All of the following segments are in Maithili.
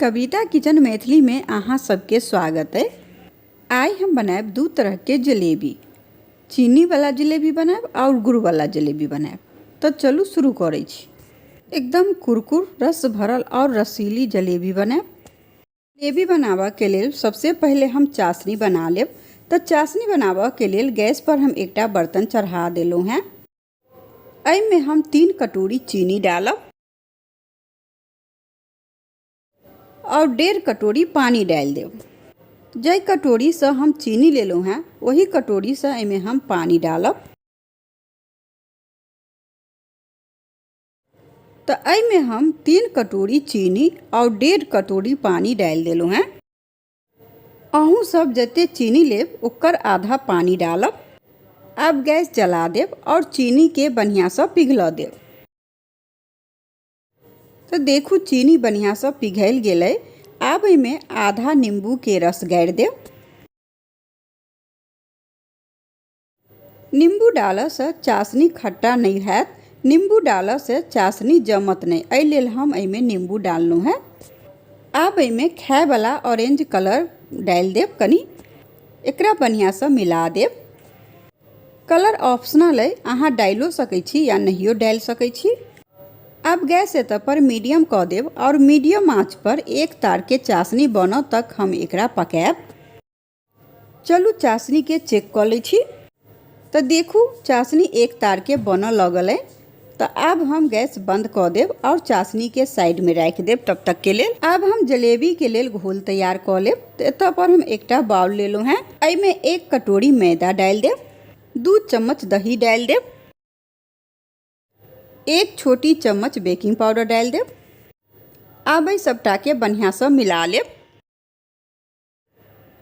कविता किचन मैथिली में अहाँ सबके स्वागत है। आइ हम बनायब दू तरह के जलेबी, चीनी वाला जलेबी बनायब और गुड़ वाला जलेबी बनायब। तो चलू शुरू करै छी। एकदम कुरकुर रस भरल और रसीली जलेबी बनायब। जलेबी बनाबऽ के लेल सबसे पहिले हम चाशनी बना लेब। तो चाशनी बनाबऽ के लेल गैस पर हम एकटा बर्तन चढ़ा देलहुँ हैं। एहिमे हम 3 कटोरी चीनी डालब और 1.5 कटोरी पानी डालि देब। जाहि कटोरीसँ हम चीनी लेलहुँ हेँ ओही कटोरीसँ एहिमे हम पानी डालब। तऽ एहिमे हम 3 कटोरी चीनी और 1.5 कटोरी पानी डालि देलहुँ हेँ। अहूँ सब जते चीनी लेब ओकर आधा पानी डालब। आब गैस जला देब और चीनीके बढ़िआँसँ पिघलऽ देब। तऽ देखू चीनी बढ़िआँसँ पिघलि गेलै। आब एहिमे आधा नीम्बूके रस गाड़ि देब। नीम्बू डालऽसँ चाशनी खट्टा नहि हैत, नीम्बू डालऽसँ चाशनी जमत नहि, एहि लेल हम एहिमे नीम्बू डाललहुँ हेँ। आब एहिमे खायवला ऑरेंज कलर डालि देब कनि, एकरा बढ़िआँसँ मिला देब। कलर ऑप्शनल अइ, अहाँ डालिओ सकै छी या नहियो डालि सकै छी। आब गैस एतऽ पर मीडियम कऽ देब आओर मीडियम आँच पर एक तारके चाशनी बनऽ तक हम एकरा पकायब। चलू चाशनीके चेक कऽ लै छी। तऽ देखू चाशनी एक तारके बनऽ लगल अइ। तऽ आब हम गैस बंद कऽ देब आओर चाशनीके साइडमे राखि देब तब तकके लेल। आब हम जलेबीके लेल घोल तैयार कऽ लेब। तऽ एतऽ पर हम एकटा बाउल लेलहुँ हेँ। एहिमे 1 कटोरी मैदा डालि देब, 2 चम्मच दही डालि देब, 1 छोटी चम्मच बेकिंग पाउडर डालि देब। आब एहि सबटाके बढ़िआँसँ मिला लेब।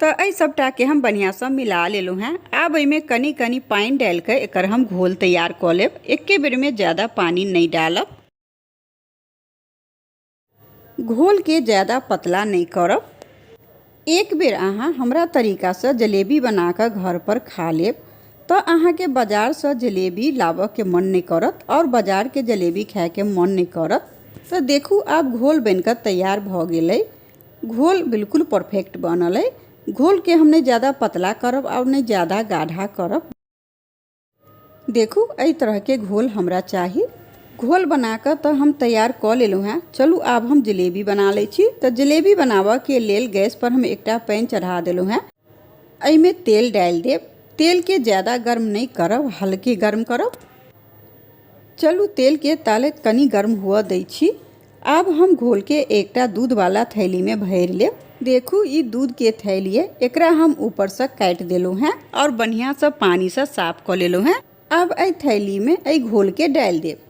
तऽ एहि सबटाके हम बढ़िआँसँ मिला लेलहुँ हेँ। आब एहिमे कनि कनि पानि डालिके एकर हम घोल तैयार कऽ लेब। एके बेरमे ज्यादा पानि नहि डालब। घोलके ज्यादा पतला नहि करब। एक बेर अहाँ हमरा तरीकासँ जलेबी बनाकऽ घरपर खा लेब तऽ अहाँके बाजारसँ जलेबी लाबऽके मन नहि करत आओर बाजारके जलेबी खायके मन नहि करत। तऽ देखू आब घोल बनिकऽ तैयार भऽ गेलै। घोल बिल्कुल परफेक्ट बनल अइ। घोलके हम नहि ज्यादा पतला करब आओर नहि ज्यादा गाढ़ा करब। देखू एहि तरहके घोल हमरा चाही। घोल बनाकऽ तऽ हम तैयार कऽ लेलहुँ हेँ। चलू आब हम जलेबी बना लै छी। तऽ जलेबी बनाबऽके लेल गैसपर हम एकटा पैन चढ़ा देलहुँ हेँ। एहिमे तेल डालि देब। तेलके ज्यादा गर्म नहि करब, हल्के गर्म करब। चलू तेलके ताले कनि गर्म हुअ दै छी। आब हम घोलके एकटा दूधवाला थैलीमे भरि लेब। देखू ई दूधके थैली अइ, एकरा हम ऊपरसँ काटि देलहुँ हेँ आओर बढ़िआँसँ पानिसँ साफ कऽ लेलहुँ हेँ। आब एहि थैलीमे एहि घोलके डालि देब।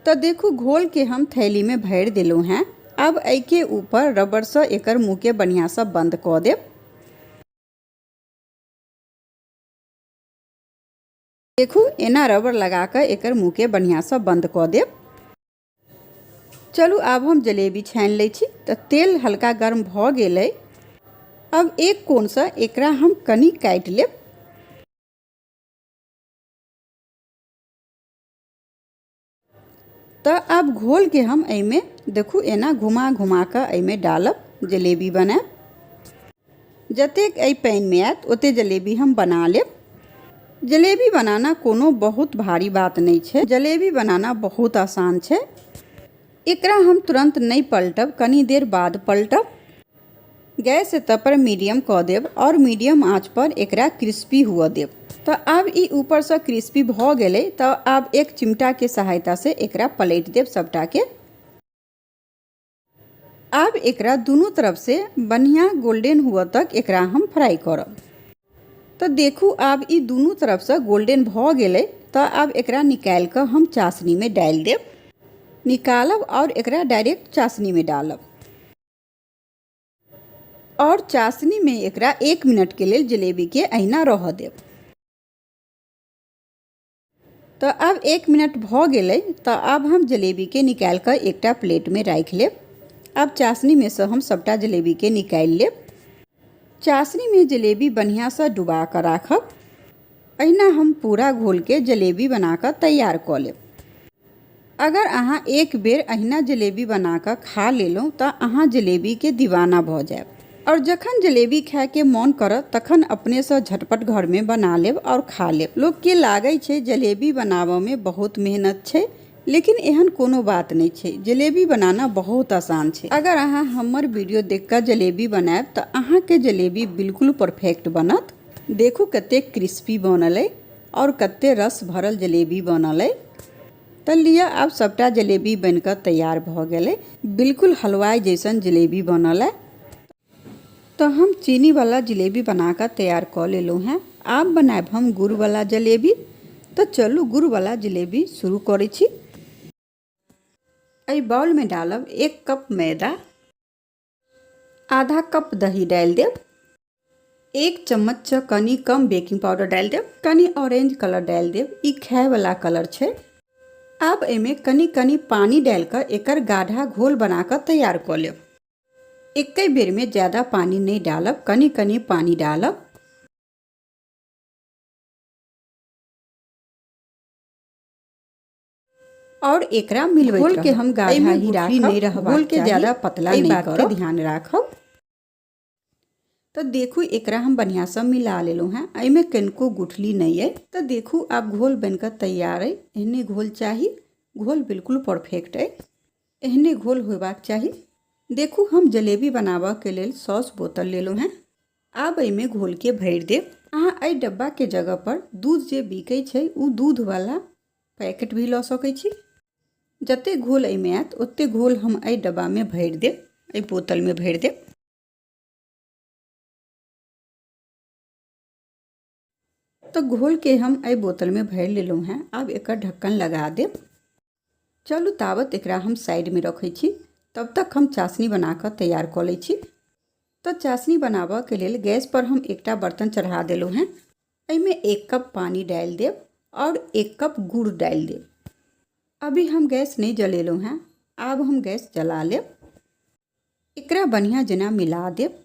तऽ देखू घोलके हम थैलीमे भरि देलहुँ हेँ। आब एहिके ऊपर रबड़सँ एकर मुँहके बढ़िआँसँ बन्द कऽ देब। देखू एना रबड़ लगा कऽ एकर मुँहके बढ़िआँसँ बन्द कऽ देब। चलू आब हम जलेबी छानि लै छी। तऽ तेल हल्का गर्म भऽ गेलै। अब एक कोणसँ एकरा हम कनि काटि लेब। तऽ आब घोलके हम एहिमे देखू एना घुमा घुमा कऽ एहिमे डालब, जलेबी बनायब। जतेक एहि पैनमे आयत ओते जलेबी हम बना लेब। जलेबी बनाना कोनो बहुत भारी बात नहि छै। जलेबी बनाना बहुत आसान छै। एकरा हम तुरन्त नहि पलटब, कनी देर बाद पलटब। गैस एतऽ पर मीडियम कऽ देब आओर मीडियम आँच पर एकरा क्रिस्पी हुअ देब। तऽ आब ई ऊपरसँ क्रिस्पी भऽ गेलै। तऽ आब एक चिमटाके सहायतासँ एकरा पलटि देब सबटाके। आब एकरा दुनू तरफसँ बढ़िआँ गोल्डन हुअ तक एकरा हम फ्राई करब। तऽ देखू आब ई दुनू तरफसँ गोल्डन भऽ गेलै। तऽ आब एकरा निकालि कऽ हम चाशनीमे डालि देब। निकालब आओर एकरा डायरेक्ट चाशनीमे डालब आओर चाशनीमे एकरा 1 मिनटके लेल जलेबीके अहिना रहऽ देब। तऽ आब 1 मिनट भऽ गेलै। तऽ आब हम जलेबीके निकालि कऽ एकटा प्लेटमे राखि लेब। आब चाशनीमे सँ हम सबटा जलेबीके निकालि लेब। चाशनीमे जलेबी बढ़िआँसँ डुबा कऽ राखब। अहिना हम पूरा घोलके जलेबी बना कऽ तैयार कऽ लेब। अगर अहाँ एक बेर अहिना जलेबी बना कऽ खा लेलहुँ तऽ अहाँ जलेबीके दीवाना भऽ जायब आओर जखन जलेबी खायके मोन करत तखन अपनेसँ झटपट घरमे बना लेब आओर खा लेब। लोकके लागै छै जलेबी बनाबऽमे बहुत मेहनत छै, लेकिन एहन कोनो बात नहि छै। जलेबी बनाना बहुत आसान छै। अगर अहाँ हमर वीडियो देख कऽ जलेबी बनायब तऽ अहाँके जलेबी बिल्कुल परफेक्ट बनत। देखू कतेक क्रिस्पी बनल अइ आओर कते रस भरल जलेबी बनल अइ। तऽ लिअ आब सभटा जलेबी बनि कऽ तैयार भऽ गेलै। बिल्कुल हलवाइ जैसन जलेबी बनल अइ। तऽ हम चीनीवला जिलेबी बना कऽ तैयार कऽ लेलहुँ हेँ। आब बनायब हम गुड़वला जलेबी। तऽ चलू गुड़वला जिलेबी शुरू करै छी। एहि बाउलमे डालब 1 कप मैदा, आधा कप दही डालि देब, 1 चम्मचसँ कनि कम बेकिंग पाउडर डालि देब, कनि ऑरेंज कलर डालि देब, ई खायवला कलर छै। आब एहिमे कनि कनि पानि डालि कऽ एकर गाढ़ा घोल बना कऽ तैयार कऽ लेब। एके बेरमे ज्यादा पानि नहि डालब, कनि कनि पानि डालब। और एकरा मिलबैत घोल के रहब। हम गाढ़ा एहिमे ही गुठली राखब, नहि रहबाक घोल के चाही, ज्यादा पतला एहि नहि बात के करब। ध्यान राखब। तऽ देखू एकरा हम बढ़िआँसँ मिला लेलहुँ हेँ, एहिमे कनिको गुठली नहि अइ। तऽ देखू आब घोल बनिकऽ तैयार अइ। एहने घोल चाही, घोल बिल्कुल परफेक्ट अइ, एहने घोल होयबाक चाही। देखू हम जलेबी बनाबऽके लेल सॉस बोतल लेलहुँ हेँ। आब एहिमे घोलके भरि देब। अहाँ एहि डब्बाके जगहपर दूध जे बिकै छै ओ दूधवला पैकेट भी लऽ सकै छी। जते घोल एहिमे आयत ओते घोल हम एहि डब्बामे भरि देब, एहि बोतलमे भरि देब। तऽ घोलके हम एहि बोतलमे भरि लेलहुँ हेँ। आब एकर ढक्कन लगा देब। चलू ताबत एकरा हम साइडमे रखै छी, तब तक हम चाशनी बना कऽ तैयार कऽ लै छी। तऽ चाशनी बनाबऽके लेल गैसपर हम एकटा बर्तन चढ़ा देलहुँ हेँ। एहिमे 1 कप पानि डालि देब आओर 1 कप गुड़ डालि देब। अभी हम गैस नहि जलेलहुँ हेँ, आब हम गैस जला लेब। एकरा बढ़िआँ जेना मिला देब।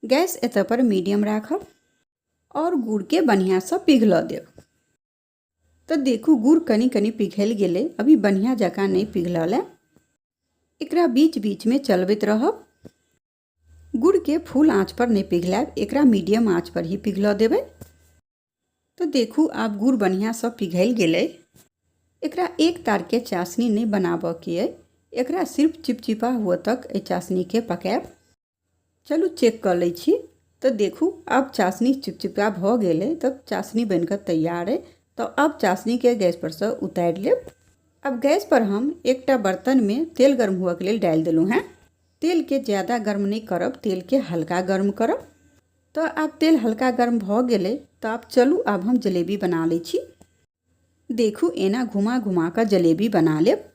गैस एतऽ पर मीडियम राखब आओर गुड़के बढ़िआँसँ पिघलऽ देब। तऽ देखू गुड़ कनि कनि पिघलि गेलै, अभी बढ़िआँ जकाँ नहि पिघलल है। एकरा बीच बीचमे चलबैत रहब। गुड़के फुल आँच पर नहि पिघलायब, एकरा मीडियम आँच पर ही पिघलऽ देबै। तऽ देखू आब गुड़ बढ़िआँसँ पिघलि गेलै। एकरा एक तारके चाशनी नहि बनाबऽके अइ, एकरा सिर्फ चिपचिपा हुअ तक एहि चाशनीके पकायब। चलू चेक कऽ लै छी। तऽ देखू आब चाशनी चिपचिपा भऽ गेलै, तब चाशनी बनिकऽ तैयार अइ। तऽ आब चाशनीके गैस परसँ उतारि लेब। आब गैस पर हम एकटा बर्तनमे तेल गर्म हुअके लेल डालि देलहुँ हेँ। तेलके ज्यादा गर्म नहि करब, तेलके हल्का गर्म करब। तऽ आब तेल हल्का गर्म भऽ गेलै। तऽ आब चलू आब हम जलेबी बना लै छी। देखू एना घुमा घुमा कऽ जलेबी बना लेब।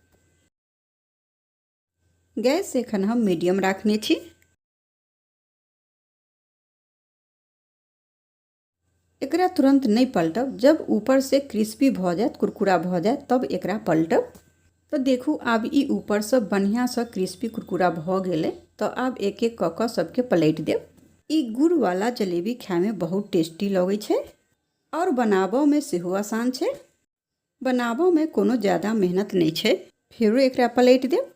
गैस एखन हम मीडियम राखने छी। एकरा तुरंत नहि पलटब, जब ऊपर से क्रिस्पी भऽ जायत, कुरकुरा भऽ जायत, तब एकरा पलटब। तऽ देखू आब ई ऊपरसँ बढ़िआँसँ क्रिस्पी कुरकुरा भऽ गेलै। तऽ आब एक एक कऽ कऽ सबके पलटि देब। ई गुड़वला जलेबी खायमे बहुत टेस्टी लगै छै आओर बनाबऽमे सेहो आसान छै। बनाबऽमे कोनो ज्यादा मेहनत नहि छै। फेरो एकरा पलटि देब।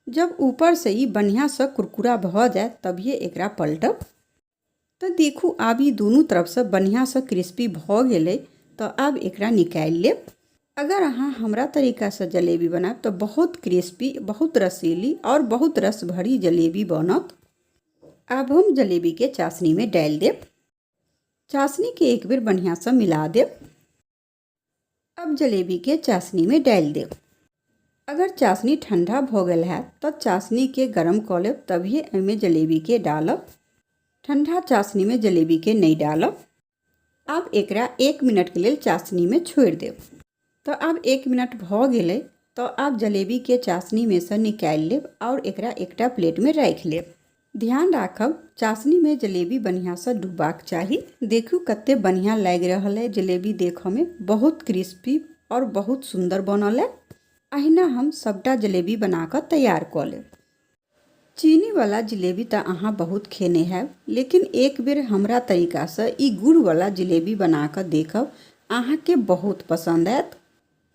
जब ऊपरसँ ई बढ़िआँसँ कुरकुरा भऽ जायत तभिए एकरा पलटब। तऽ देखू आब ई दुनू तरफसँ बढ़िआँसँ क्रिस्पी भऽ गेलै। तऽ आब एकरा निकालि लेब। अगर अहाँ हमरा तरीकासँ जलेबी बनायब तऽ बहुत क्रिस्पी, बहुत रसीली आओर बहुत रस भरी जलेबी बनत। आब हम जलेबीके चाशनीमे डालि देब। चाशनीके एक बेर बढ़िआँसँ मिला देब। अब जलेबीके चाशनीमे डालि देब। अगर चाशनी ठंडा भऽ गेल हैत तऽ चाशनीके गरम कऽ लेब, तभिए एहिमे जलेबीके डालब। ठंडा चाशनीमे जलेबीके नहि डालब। आब एकरा 1 मिनटके लेल चाशनीमे छोड़ि देब। तऽ आब 1 मिनट भऽ गेलै। तऽ आब जलेबीके चाशनीमे सँ निकालि लेब आओर एकरा एकटा प्लेटमे राखि लेब। ध्यान राखब, चाशनीमे जलेबी बढ़िआँसँ डुबबाक चाही। देखू कते बढ़िआँ लागि रहल अइ जलेबी, देखऽमे बहुत क्रिस्पी आओर बहुत सुन्दर बनल अइ। अहिना हम सबटा जलेबी बना कऽ तैयार कऽ लेब। चीनीवला जिलेबी तऽ अहाँ बहुत खेने हैब, लेकिन एक बेर हमरा तरीकासँ ई गुड़वला जिलेबी बना कऽ देखब, अहाँके बहुत पसन्द आयत।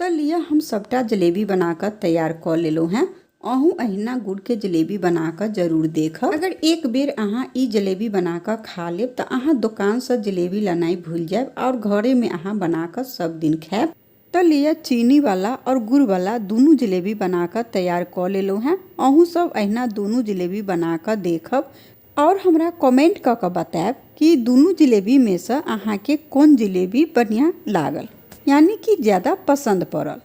तऽ लिअ हम सभटा जलेबी बना कऽ तैयार कऽ लेलहुँ हेँ। अहूँ अहिना गुड़के जलेबी बना कऽ जरूर देखब। अगर एक बेर अहाँ ई जलेबी बना कऽ खा लेब तऽ अहाँ दोकानसँ जलेबी लेनाइ भूलि जायब आओर घरेमे अहाँ बना कऽ सब दिन खायब। तऽ लिअ चीनीवला आओर गुड़वला दुनू जलेबी बना कऽ तैयार कऽ लेलहुँ हेँ। अहूँ सब अहिना दुनू जलेबी बना कऽ देखब आओर हमरा कमेंट कऽ कऽ बतायब कि दुनू जिलेबीमे सँ अहाँके कोन जिलेबी बढ़िआँ लागल, यानि कि ज्यादा पसन्द पड़ल।